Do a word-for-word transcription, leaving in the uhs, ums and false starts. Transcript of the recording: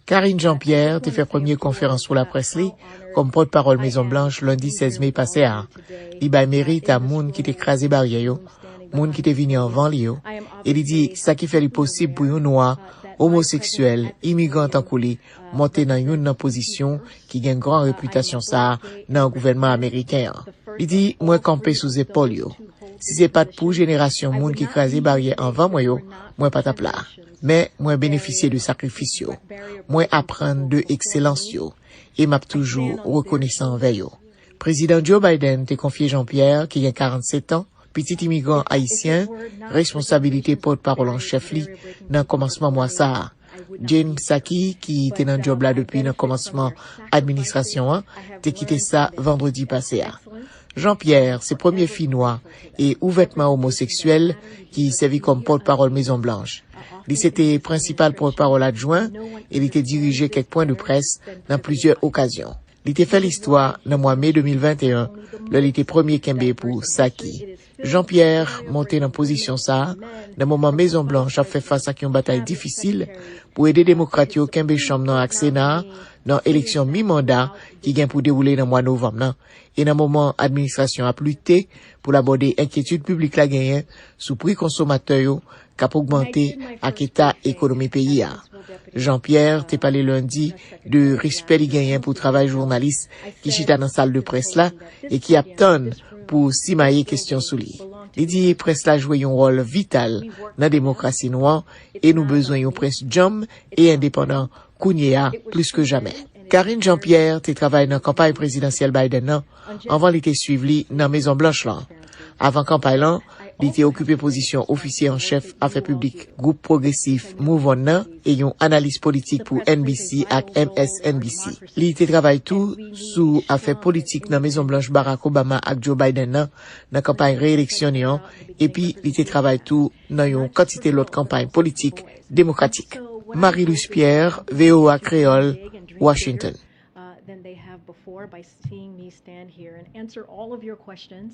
Karine Jean-Pierre te fè premye konferans pou laprès li kòm pòtpawòl Mezon Blanch lendi sèz me pase a. Li bay merit a moun ki te kraze baryè yo, moun ki te vini anvan li yo, e li di sa ki fè li posib pou yon nwa, omoseksyèl, imigran tankou li, monte nan youn nan pozisyon ki gen gran repitasyon sa a nan gouvènman ameriken an. Li di, mwen kanpe sou zepòl yo. Si se pa t pou jenerasyon moun ki kraze baryè anvan mwen yo, mwen pa t ap la. Men mwen benefisye de sakrifis yo. Mwen aprann de ekselans yo. E m ap toujou rekonesan anvè yo. Prezidan Joe Biden te konfye Jean-Pierre, ki gen karannsèt an, pitit imigran ayisyen, responsabilite pòtpawòl an chèf li nan kòmansman mwa sa a. Jen Psaki, ki te nan djòb la depi nan kòmansman administrasyon an, te kite sa vandredi pase a. Jean-Pierre se premye fi nwa e ouvètman omoseksyèl ki sèvi kòm pòtpawòl Mezon Blanch. Li se te prensipal pòtpawòl adjwen e li te dirije kèk pwen de près nan plizyè okazyon. Li te fè listwa nan mwa me de mil venteyen, lè li te premye kenbe pou Psaki. Jean-Pierre monte nan pozisyon sa a nan moman Mezon Blanch ap fè fas ak yon batay difisil pou ede demokrat yo kenbe chanm nan ak Sena a nan eleksyon mi manda ki gen pou dewoule nan mwa novanm nan, e nan moman administrasyon ap lite pou l abòde enkyetid piblik la genyen sou pri konsomatè yo k ap ogmante ak eta ekonomi peyi a. Jean-Pierre te pale lendi de respè li genyen pou travay jounalis ki chita nan sal de près la e ki ap tann pou simaye kesyon sou li. Li di près la jwe yon wòl vital nan demokrasi nou an e nou bezwen yon près djanm e endepandan kounye a plis ke jamè. Karine Jean-Pierre te travay nan kanpay prezidansyèl Biden nan anvan li te swiv li nan Mezon Blanch lan. Avan kanpay lan, li te okipe pozisyon ofisye an chèf afè piblik gwoup pwogresif Move On nan e yon analis politik pou N B C ak M S N B C. Li te travay tou sou afè politik nan Mezon Blanch Barack Obama ak Joe Biden nan, nan kanpay reeleksyon li an, epi li te travay tou nan yon kantite lòt kanpay politik demokratik. Marie-Luce Pierre, V O A Kreyòl, Washington. uh, than they have before by seeing me stand here and answer all of your questions.